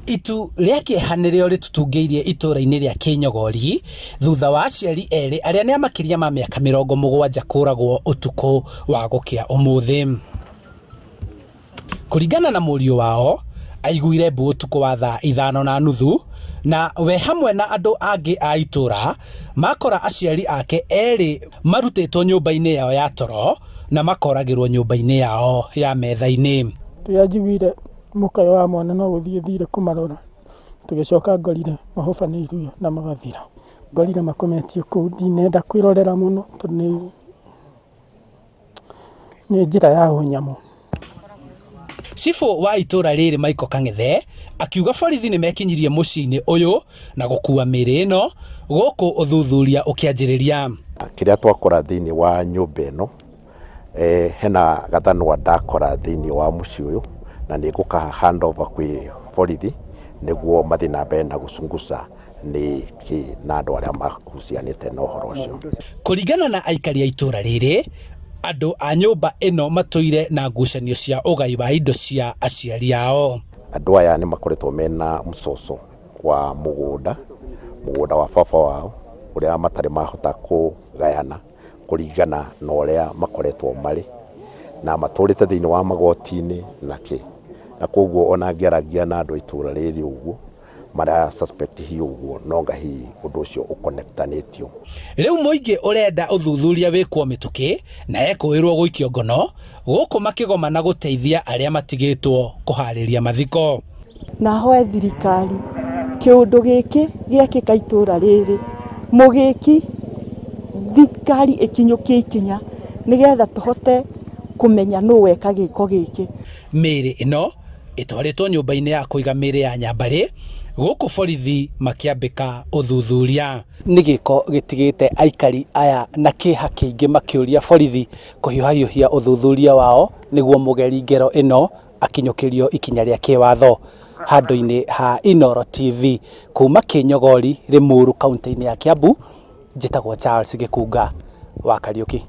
Itu rĩa kĩeha nĩrĩo rĩtutungĩirie itũra-inĩ rĩa Kĩnyogori thutha wa aciari erĩ arĩa nĩ a makĩria ma mĩaka 70 kũragwo ũtukũ wa gũkĩa ũmũthĩ. Kũringana na mũriũ wao, aiguire mbu ũtukũ wa thaa 5:30 na we hamwe na andũ angĩ a itũra makora aciari ake erĩ marutĩtwo nyũmba-inĩ yao ya toro na makoragĩrwo nyũmba-inĩ yao ya metha-inĩ. Rĩrĩa njiguire mũkayo wa mwana no gũthiĩ thire kũmarora, tũgĩcoka ngorire mahobanĩirio na magathira. Ngorire makometio kũu, ndinenda kwĩrorera mũno tondũ nĩ nĩ njĩra ya ũnyamũ. Cibũ wa itũra rĩrĩ Michael Kang'ethe akiuga borithi nĩ mekinyirie mũciĩ-inĩ ũyũ na gũkua mĩĩrĩ ĩno gũkũ ũthuthuria ũkĩanjĩrĩria. Kĩrĩa twakora thĩinĩ wa nyũmba ĩno, hena gathanwa ndakora thĩinĩ wa mũciĩ ũyũ, na nĩ ngũka hand over kwĩ borithi nĩguo mathiĩ na mbere na gũcunguca nĩ kĩ na andũ arĩa mahucianĩte na ũhoro ũcio. Kũringana na aikari a itũra rĩrĩ, andũ a nyũmba ĩno matũire na ngucanio cia ũgai wa indo cia aciari ao. Andũ aya nĩ makoretwo mena mcoco wa mũgũnda, mũgũnda wa baba wao ũrĩa matarĩ mahota kũgayana kũringana na ũrĩa makoretwo marĩ, na matũrĩte thĩinĩ wa magoti-inĩ na kĩ. Na koguo ona ngĩaragia na andũ a itũra rĩrĩ ũguo, mara suspect hihi ũguo no anga hihi ũndũ ũcio ũkonektanĩtio. Rĩu mũingĩ ũrenda ũthuthuria wĩkwo mĩtũkĩ na ekũĩrwo gũikio ngono gũkũ makĩgoma na gũteithia arĩa matigĩtwo kũharĩria mathiko. Na hoe thirikari kĩũndũ gĩkĩ gĩekĩka itũra rĩrĩ mũgĩki thirikari ĩkinyũkie ikinya nĩgetha tũhote kũmenya nũ weka gĩko gĩkĩ. Mĩĩrĩ ĩno ĩtwarĩtwo nyũmba-inĩ ya kũiga mĩĩrĩ ya Nyambarĩ gũkũ borithi makĩambĩka ũthuthuria. Nĩ gĩko gĩtigĩte aikari aya na kĩeha kĩingĩ makĩũria borithi kũhiũhahiũhia ũthuthuria wao nĩguo mũgeri ngero ĩno akinyũkĩrio ikinya rĩa kĩwatho. Handũ-inĩ ha Inooro TV kuma Kĩnyogori, Limuru, kaunti-inĩ ya Kiambu, njĩtagwo Charles Gĩkunga wa Kariũki.